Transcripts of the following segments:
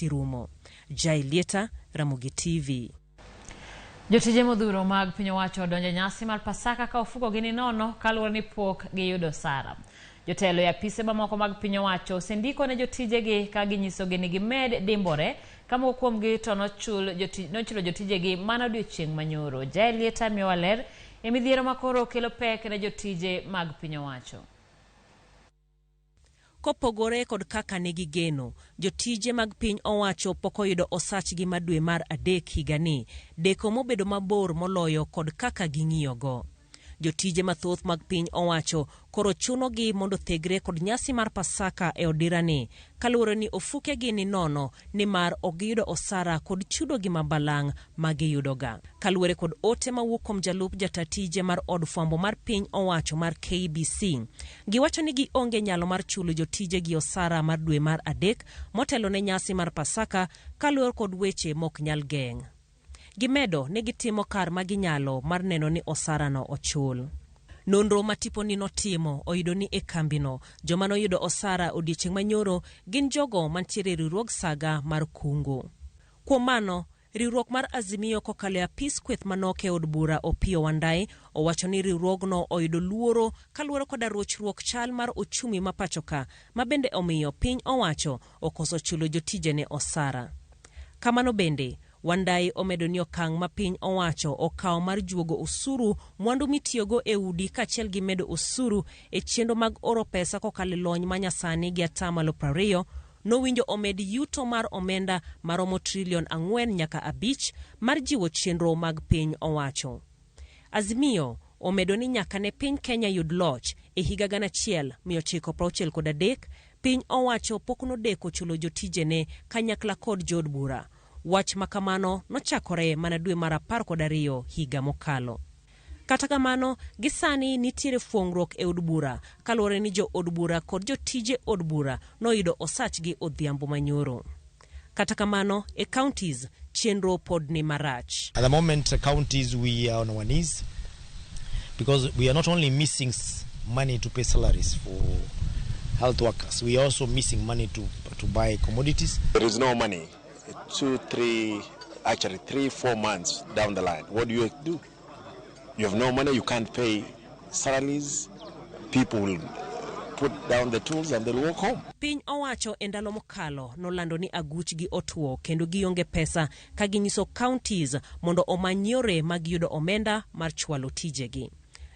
nyasi rumo. Jai Lieta, Ramogi TV. Jotije modhuro mag piny owacho odonjo e nyasi mar Pasaka ka ofukogi ni nono kaluwore ni pok giyudo osara. Jotelo e apise mamoko mag piny owacho osendiko ne jotijegi ka ginyisogi ni gimed dimbore ka moko kuomgi to nochulo jotijegi mana odiochieng' manyoro. Jael Lieta miyowa ler e midhiero makoro kelo pek ne jotije mag piny owacho. Kopogore kod kaka ne gigeno, jotije mag piny owacho pok oyudo osachgi ma dwe mar adek higani, deko mobedo mabor moloyo kod kaka ging'iyogo. Jotije mathoth mag piny owacho koro chunogi mondo thegre kod nyasi mar Pasaka e odirani kaluwore ni ofukegi ni nono nimar ok giyudo osara kod chudogi ma balang' ma giyudoga. Kaluwore kod ote mawuok kuom jalup jata tije mar od fwambo mar piny owacho mar KBC, giwacho ni gionge nyalo mar chulo jotijegi osara mar dwe mar adek motelo ne nyasi mar Pasaka kaluwore kod weche mok nyal geng'. Gimedo ni gitimo kar ma ginyalo mar neno ni osarano ochul. Nonro ma tiponi notimo oyudo ni e kambino, joma noyudo osara odiechieng' manyoro gin jogo mantiere e riwruog saga mar kungo. Kuom mano, riwruok mar Azimio kokalo e apis kweth manok e od bura Opiyo Wandayi owacho ni riwruogno oyudo luoro kaluwore koda rochruok chal mar ochumi ma pachoka ma bende omiyo piny owacho okoso chulo jotijene osara. Kamano bende, Wandayi omedo ni okang' ma piny owacho okawo mar juogo osuru mwandu mitiyogo e udi kaachiel gi medo osuru e chenro mag oro pesa kokalo e lony ma nyasani gi atamalo 20 nowinjo omed yuto mar omenda maromo trilion 4 nyaka 5 mar jiwo chenro mag piny owacho. Azimio omedo ni nyaka ne piny Kenya yud loch e higa 1963, piny owacho pok nodeko chulo jotijene kanyakla kod jood bura. Wach ma kamano nochakore mana dwe mar 12 higa mokalo. Kata kamano, gi sani nitiere fuong'ruok e od bura kaluwore ni jo od bura kod jotije od bura noyudo osachgi odhiambo manyoro. Kata kamano, e counties chenro pod ni marach. At the moment, counties, we are on our knees because we are not only missing money to pay salaries for health workers, we are also missing money to buy commodities. There is no money. 2, 3, actually 3, 4 months down the line. What do you do? You have no money, you can't pay salaries. People will put down the tools and they'll walk home. Piny owacho e ndalo mokalo nolando ni aguchgi otwo kendo gionge pesa ka ginyiso counties mondo omany yore mag yudo omenda mar chwalo tijegi.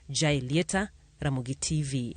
Jael Lieta, Ramogi TV.